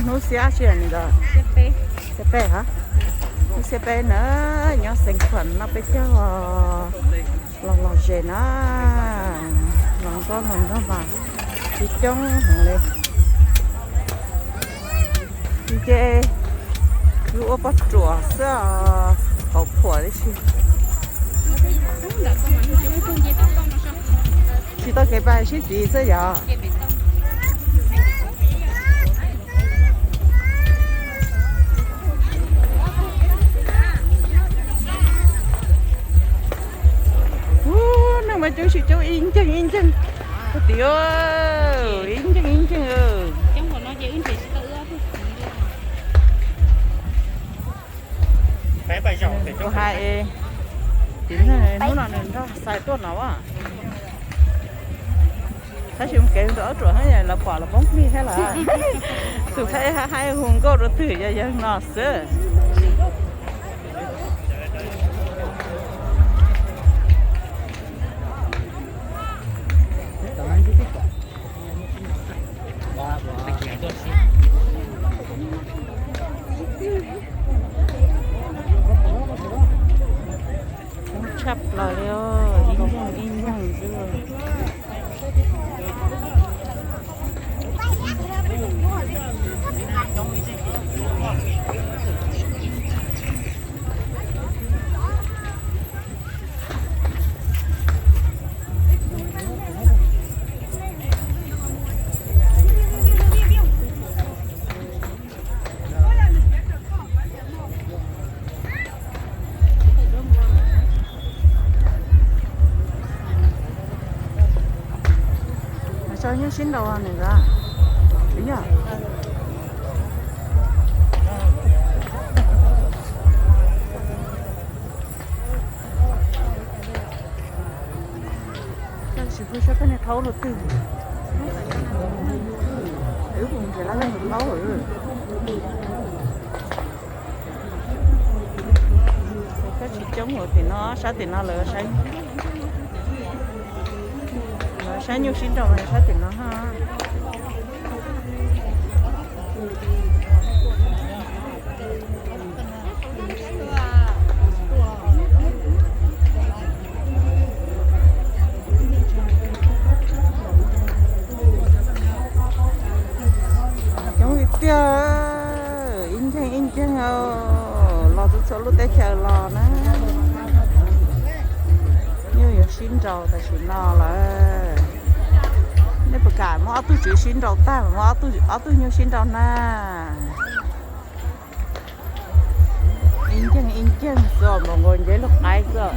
Hnub xiab tsi ni ntawd? Xiab peb ha. Hnub xiab peb na, nyob Xeev Khuam no peb caug los los ze na, los nkauj los nraug mas tsis coob heev li. Nce, yus ua poj ruam xwb, qauv phuam tib si. Tsis tau kev pais sib txiv xwb yom. Ub, neeg mas coob tsis coob ib nceeg ib nceeg. Ua tim ib nceeg ib nceeg. Kuv hais, hnub no nws nrog xais tuaj no a. Tab sis mus kev ntawm ob ruam thiab lawv pom los poob plig thiab lawm. Tus pheej hais hu nkauj rau twg yog yawg no xwb. Tshaj plaws li, ib nceeg ib nceeg xwb. Mas tso nyuj sib nraus nws a, yog. Koj tsis pub saib koj niag thaub rau twg. Wb mus nrhiav lawv niag thaub. Koj tsis coob ua tim no, sab tim no lawv saib, lawv saib nyuj sib nraus mas sab tim no ha. Coob li tiag, ib nceeg ib nceeg los txhua txhua lub teb chaws los na. Nyuj yuav sib nraus tam sim no lawm. Nej puas kam muab ob tug tswv sib nraus tag, muab ob tug nyuj sib nraus na? Ib nceeg ib nceeg xwb, npaum nkaus nceb lub qaib xwb.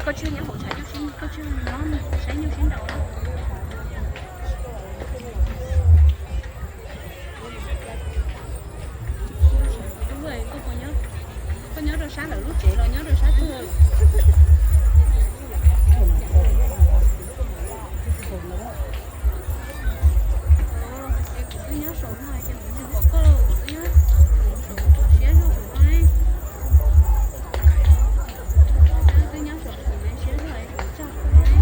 Koj tsij nyob hauv tshav, koj tsij nyob saib nyuj sib nraus. Koj nyob rau sab lawv lub tsev los nyob rau sab twg? Kuv twb nyob saum no ces kuv tsis pom koj, kuv twb nyob saum siab zog saum no. Twb nyob saum no siab zog saum txaj saum no.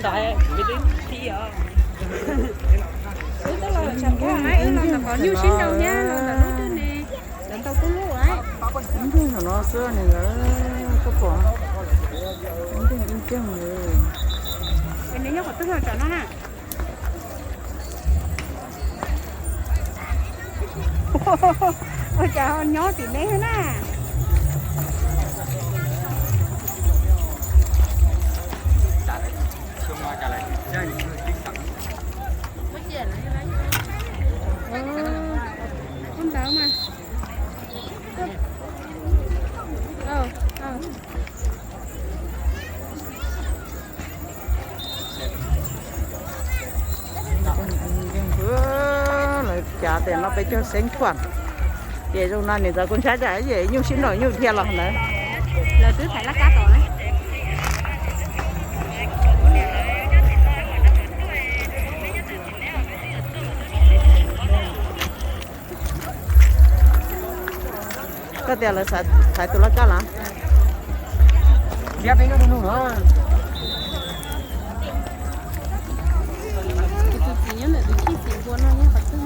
Wb twb los ntawm qhov nyuj sib nraus thiab los ntawm lub twg ne, lawv ntau kub lub lawm. Ntseeg no xwb ne, koj pom, ntseeg ntseeg. Nws nyob qhov twg los tsom no na? Ua cas nyob tim neb na? Ntawd mas. Lawv cav tias no peb caug xeeb thuam. Ces zoo no nws txawm kuv ntshai tsam nyuj sib nraus nyuj dhia los ntawd. Lawv twb thaiv laj kab tom na. Koj tias lawv thaiv tus laj kab los? Tus txiv nyob ntawm tus chij txiv npua no nyob qhov twg?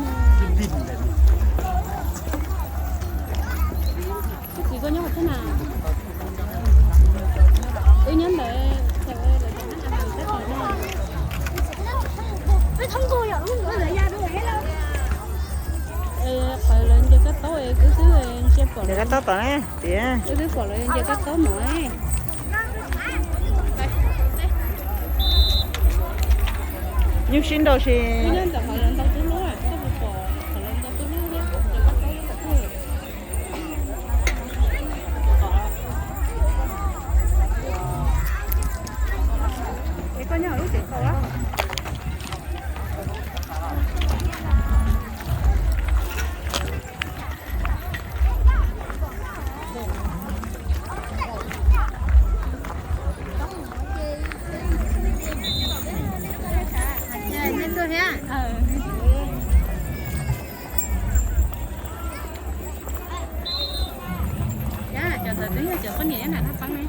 Tus txiv koj nyob qhov twg na? Wb nyob ntawd, lawv cov nab a has tab tom no. Qhov lawv nce kab taub es wb twb ntsia pom, nce kab taub tom ne tias wb twb pom lawv nce kab taub no. Nyuj sib nraus si. Nyob ntawm qhov lawv ntau tub lub, koj puas pom qhov lawv ntau tub lub thiab nce kab taub tom tuaj? Es koj nyob lub tsev tau. Cov ntawd twb yog cov poj niam nyob nram Naj Pab ne.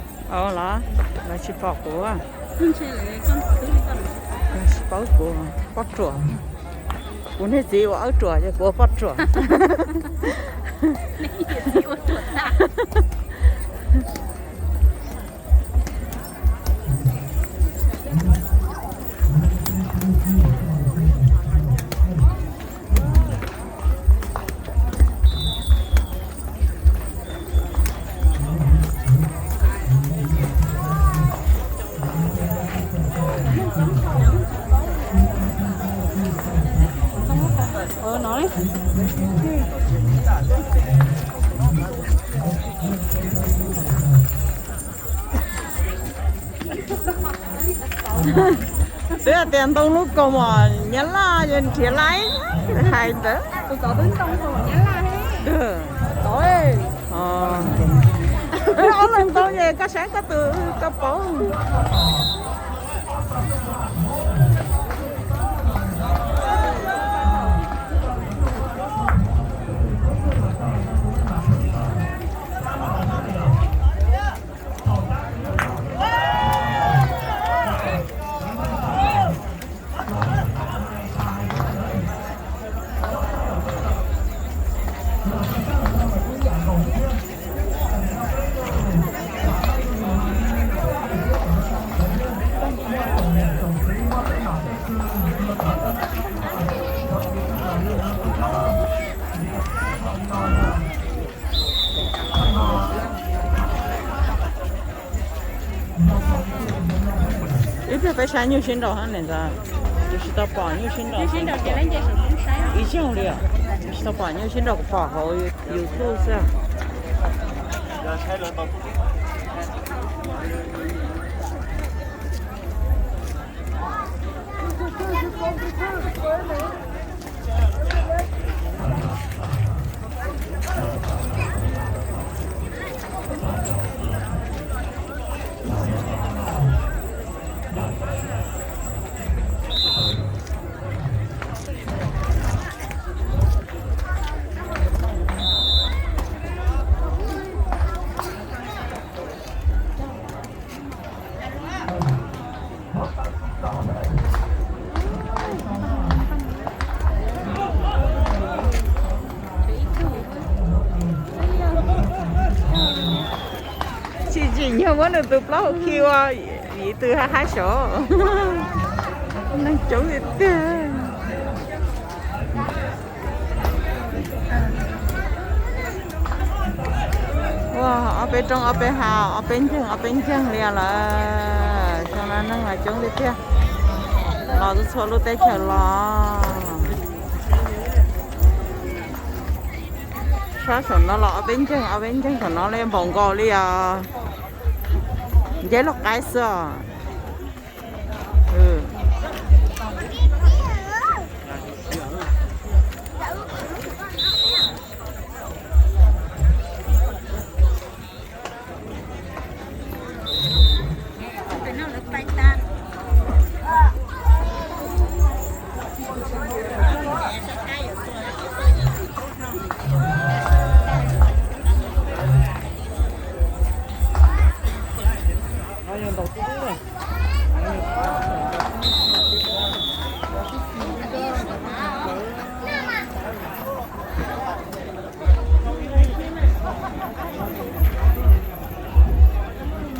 Los, lawv tsis pom kuv. Lawv tsis paub kuv, poj ruam. Kuv niag txiv ua awb ruam ces kuv ua poj ruam. Twb hais tias ntoo lub kaus mom Nyab Laj yog nrhiav laib, hais ntawd. Ob leeg ntoo ces koj saib koj tus koj paub. Ib pliag peb saib nyuj sib nraus hab ne ntxawm. Tsis tau pom nyuj sib nraus. Ib zaug li os. Tsis tau pom nyuj sib nraus, kuv pom hauv YouTube xwb. Muab nws tus plaub hau khi ua yim twg hab hab sav. Neeg coob tiag tiag. Ua ob peb roob ob peb hav, ob peb nceeg ob peb nceeg li lawm. Xyoo no neeg los coob tiag tiag, los txhua lub teb chaws los. Sab saum no los ob peb nceeg ob peb nceeg saum no li npaum nkaus li os. Nceb loj qaib xwb os.